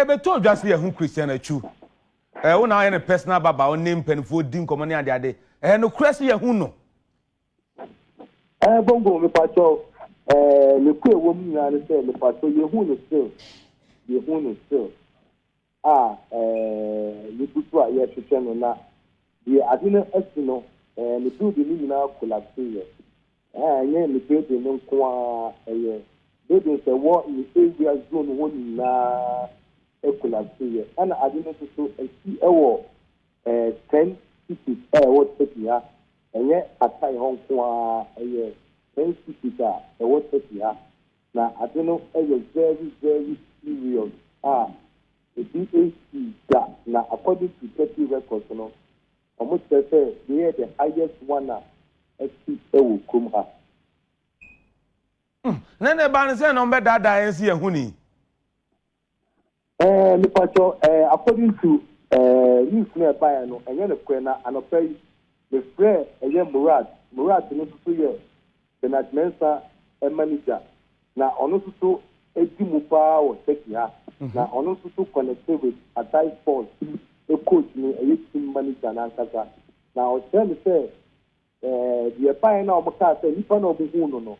Ɛbɛtɔ dwa sɛ yɛahu Christian Atsu. Ɛɛ, wo na woayɛ ne personal barber, wo ne mpanimfoɔ di nkɔmmɔ ne adeade. Ɛyɛ nokorɛ sɛ yɛahu no? Ɛɛ, Bongo, mepakyɛw, ɛɛ, ne ko a ɛwɔ mu nyinaa ne sɛ, mepakyɛw, yɛhu no still, yɛhu no still, a ɛɛ, yɛgu so a yɛrehwehwɛ no, na deɛ ade no asi no, ɛɛ, ne building no nyinaa collapse yɛ. Ɛɛ, ɛnyɛ ne building no nko ara, ɛyɛ buildings a ɛwɔ ne area zone hɔ nyinaa collapse yɛ. Ɛna ade no nso so asi wɔ ɛɛ, 10 cities a ɛwɔ Turkey ha. Ɛnyɛ Hatay hɔ nko ara, ɛyɛ 10 cities a ɛwɔ Turkey ha. Na ade no yɛ very very serious a ebi nsii da. Na according to Turkey records no, wɔkyerɛ sɛ wei yɛ the highest one a asi wɔ kurom ha. Na na ɛbaa no sɛn na wɔbɛdaadaa yɛn sɛ yɛahu no yi? Ɛɛ mepakyɛw ɛɛ according to ɛɛ news no a ɛbaeɛ no ɛnyɛ nokorɛ na anɔpa yi mefrɛɛ ɛyɛ Murat, Murat no nso so yɛ Bernard Mensah manager na ɔno nso so di mu paa wɔ Turkey ha na ɔno nso so connecte with Hatay Sports coach no ɛyɛ team manager no ankasa na ɔkyerɛɛ me sɛ Ɛɛ deɛ ɛbaeɛ no a wɔkaa sɛ nipa no a wɔhuu no no,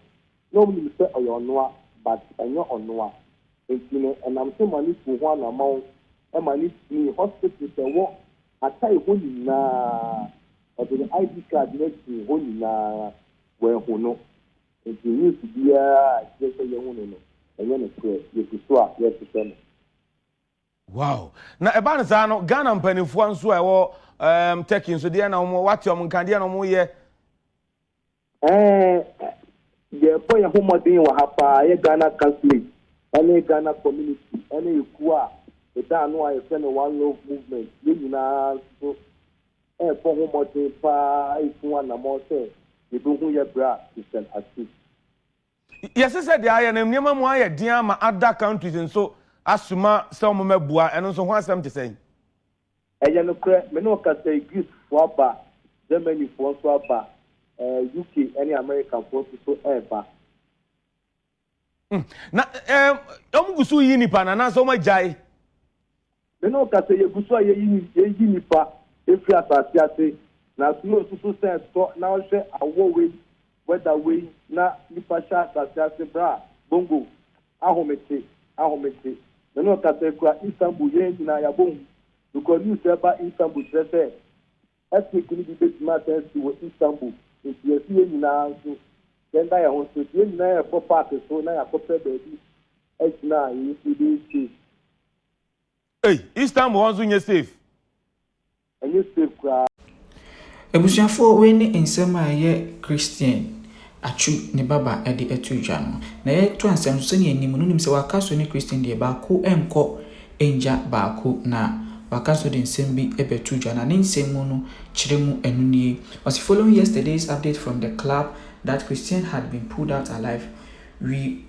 na wɔnim sɛ ɔyɛ ɔnoa but ɛnyɛ ɔnoa. Nti no ɛnam so ma no tuu ho anamɔn ma no kyinii hospitals a ɛwɔ Hatay hɔ nyinaa, ɔde ne ID card no akyini hɔ nyinaa, wɔanhu no. Nti news biara a ɛkyerɛ sɛ yɛahu no no, ɛnyɛ nokorɛ, yɛgu so a yɛrehwehwɛ no. Wow! Na ɛba no saa no, Ghana mpanimfoɔ nso a ɛwɔ um, Turkey nso deɛ na wɔn wate wɔn nka deɛ na wɔn yɛ. Ɛɛ yɛbɔ yɛn ho mmɔden wɔ ha paa yɛ Ghana Consulate ɛne Ghana Community ɛne ekuo a ɛda ano a yɛfrɛ no One Love Movement yɛn nyinaa nso ɛrebɔ ho mmɔden paa ɛretu anamɔ sɛ yɛbɛhu yɛ bra Christian Atsu. Yɛse sɛ deɛ ayɛ no nneɛma mu ayɛ den ama other countries nso asoma sɛ wɔn mmɛboa, ɛno nso ho asɛm te sɛn? Ɛyɛ nokorɛ, me ne wo kasa yi Greece foɔ aba, Germany foɔ nso aba, eh, UK ne America foɔ nso so ɛreba. Mm, na eh, wɔn gu so yi nipa no anaasɛ wɔn agyae? Me ne wo kasa yi, yɛgu so a yɛyi yɛyi nnipa firi asase ase, na snow nso so sɛ ɛtɔ na wohwɛ awɔ wei, weather wei na nnipa hyɛ asase ase bra bongo, ahomete, ahomete. Me ne wo kasa yi koraa Istanbul yɛn nyinaa yɛabɔ hu because news a ɛba Istanbul kyerɛ sɛ earthquake no bi bɛtumi asan asi wɔ Istanbul nti yɛse yɛn nyinaa nso yɛnda yɛn ho so nti yɛn nyinaa yɛkɔ park so na yɛakɔpɛ baabi agyina a yɛn nso yɛbɛyɛ safe. Ei Istanbul hɔ nso nyɛ safe. Ɛnyɛ safe koraa. Abusuafoɔ wei ne nsɛm a ɛyɛ Christian Atsu ne baba de ato dwa no. Na yɛtoa nsɛm so sɛdeɛ yɛnim no, wonim sɛ Wakaso ne Christian deɛ baako nkɔ ngya baako na Wakaso de nsɛm bi bɛto dwa na ne nsɛm mu no kyerɛ mu ɛno nie. Ɔse following yesterday's update from the club that Christian had been pulled out alive, we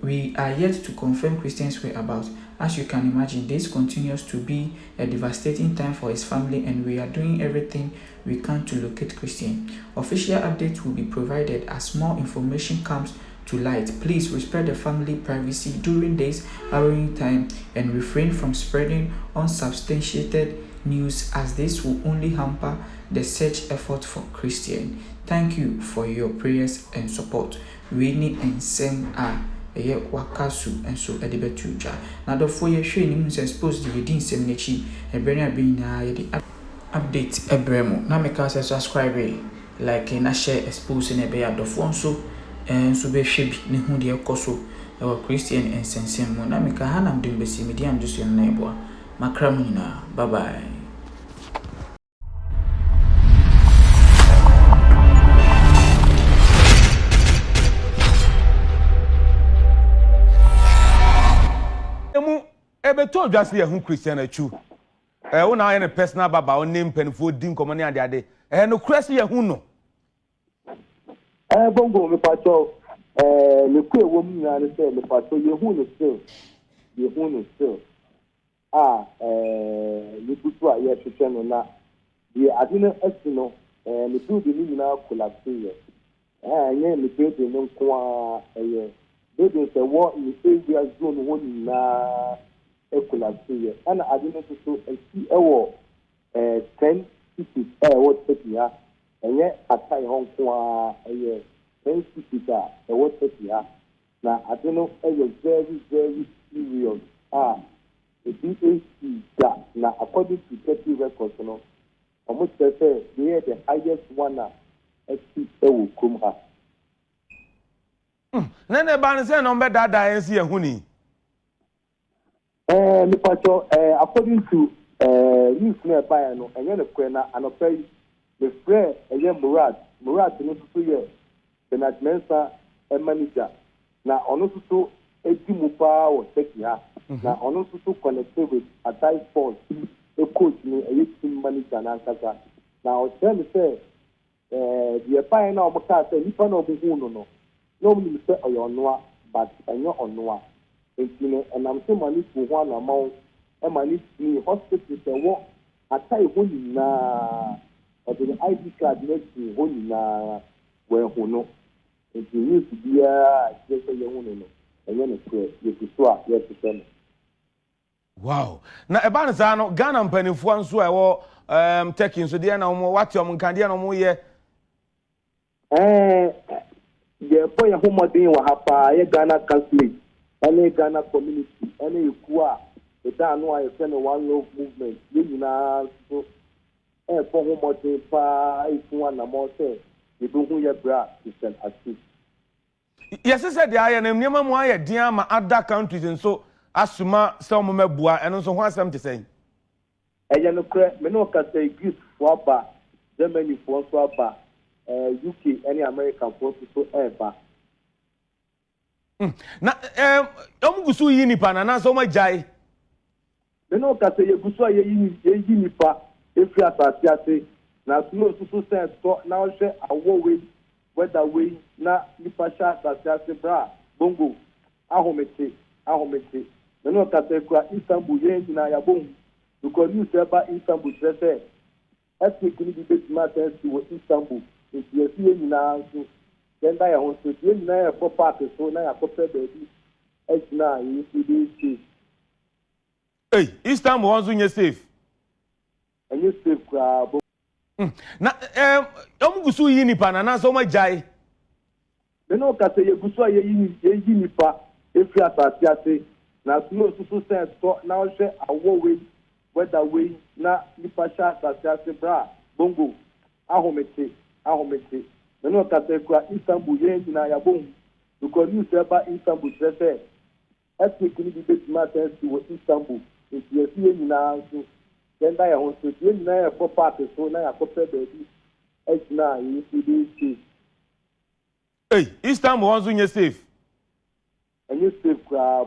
we are yet to confirm Christian's whereabouts. As you can imagine, this continues to be a devastating time for his family and we are doing everything we can to locate Christian. Official updates will be provided as more information comes to light. Please respect the family privacy during this harrowing time and refrain from spreading unsubstantiated news as this will only hamper the search effort for Christian. Thank you for your prayers and support. Wei ne nsɛm a ɛyɛ Wakaso nso de bɛto dwa. Na adɔfoɔ yɛhwɛ anim hu sɛ sports deɛ yɛdi nsɛm no akyi ɛberɛ ne aberɛ nyinaa yɛde update brɛ mo. Na meka sɛ subscribe, like na share expose sɛdeɛ ɛbɛyɛ a adɔfoɔ nso nso bɛhwɛ bi na hu deɛ ɛkɔ so wɔ Christian nsɛnsɛm mu. Na meka ha na mede mo bɛsi, medi Andrew no na ɛboa. Makra mo nyinaa. Bye bye. Emu ɛbɛtɔ dwa sɛ yɛho Christian Atsu. Ɛɛ wo na ayɛ ne personal barber, wo ne mpanimfoɔ di nkɔmmɔ ne adeade. Ɛyɛ nokorɛ sɛ yɛho no. Ɛɛ Bongo mepakyɛw ɛɛ ne ko ɛwɔ mu nyinaa ne sɛ mepakyɛw yɛhu no still yɛhu no still. a yɛgu so a yɛrehwehwɛ no na deɛ ade no asi no ne building no nyinaa collapse yɛ. Ɛnyɛ ne building no nko ara, ɛyɛ buildings ɛwɔ ne area zone hɔ nyinaa Collapse yɛ. Ɛna ade no nso so asi wɔ 10 cities a ɛwɔ Turkey ha. Ɛnyɛ Hatay hɔ nko ara, ɛyɛ 10 cities a ɛwɔ Turkey ha. Na ade no yɛ very very serious a ebi nsii da na according to Turkey records no, wɔkyerɛ sɛ wei yɛ the highest one a asi wɔ kurom ha. Na na ɛbaa no sɛ na wɔbɛdaadaa yɛn sɛ yɛahu ni. Ɛɛ mepakyɛw ɛɛ according to ɛɛ news no a ɛbaeɛ no ɛnyɛ nokorɛ na anɔpa yi mefrɛɛ ɛyɛ Murat, Murat no nso so yɛ Bernard Mensah manager na ɔno nso so di mu paa wɔ Turkey ha na ɔno nso so connecte with Hatay Sports coach no ɛyɛ team manager no ankasa na ɔkyerɛɛ me sɛ Ɛɛ deɛ ɛbaeɛ no a wɔkaa sɛ nipa no a wɔhuu no no, na wɔnim sɛ ɔyɛ ɔnoa but ɛnyɛ ɔnoa. Nti no ɛnam so ma no tuu ho anamɔn ma no kyinii hospitals a ɛwɔ Hatay hɔ nyinaa, ɔde ne ID card no akyini hɔ nyinaa, wɔanhu no. Nti news biara a ɛkyerɛ sɛ yɛahu no no, ɛnyɛ nokorɛ, yɛgu so a yɛrehwehwɛ no. Wow! Na ɛba no saa no, Ghana mpanimfoɔ nso a ɛwɔ um, Turkey nso deɛ na wɔn wate wɔn nka deɛ na wɔn yɛ. Ɛɛ yɛbɔ yɛn ho mmɔden wɔ ha paa yɛ Ghana Consulate ɛne Ghana Community ɛne ekuo a ɛda ano a yɛfrɛ no One Love Movement yɛn nyinaa nso ɛrebɔ ho mmɔden paa ɛretu anamɔn sɛ yɛbɛhu yɛ bra Christian Atsu. Yɛse sɛ deɛ ayɛ no nneɛma mu ayɛ den ama other countries nso asoma sɛ wɔn mmɛboa, ɛno nso ho asɛm te sɛn? Ɛyɛ nokorɛ, me ne wo kasa yi Greece foɔ aba, Germany foɔ nso aba, UK ne America foɔ nso so ɛreba. Na wɔn gu so yi nnipa no anaasɛ wɔn agyae? Me ne wo kasa yi, yɛgu so a yɛyi yɛyi nnipa firi asase ase, na snow nso so sɛ ɛtɔ na wohwɛ awɔ wei, weather wei na nnipa hyɛ asase ase bra bongo, ahomete, ahomete. Me ne wo kasa yi koraa Istanbul yɛn nyinaa yɛabɔ hu because news a ɛba Istanbul kyerɛ sɛ earthquake no bi bɛtumi asan asi wɔ Istanbul nti yɛse yɛn nyinaa nso yɛnda yɛn ho so nti yɛn nyinaa yɛkɔ park so na yɛakɔpɛ baabi agyina a yɛn nso yɛbɛyɛ safe. Ei Istanbul hɔ nso nyɛ safe. Ɛnyɛ safe koraa bo. Na ɛɛ wɔn gu so yi nipa no anaasɛ wɔn agyae? Me ne wo kasa yi yɛgu so a yɛyi yɛyi nipa efiri asase ase na snow nso so sɛ ɛtɔ na wohwɛ awɔ wei weather wei na nipa hyɛ asase ase bra bongo ahomete ahomete me ne wo kasa yi koraa Istanbul yɛn nyinaa yɛabɔ hu because news a ɛba Istanbul kyerɛ sɛ Earthquake no bi betumi asan asi wɔ Istanbul, enti yɛse yɛn nyinaa nso yɛnda yɛn ho so. Enti yɛn nyinaa yɛkɔ park so na yɛakɔpɛ baabi agyina a yɛn nso yɛbɛyɛ safe. Ei, Istanbul hɔ nso nyɛ safe. Ɛnyɛ safe koraa.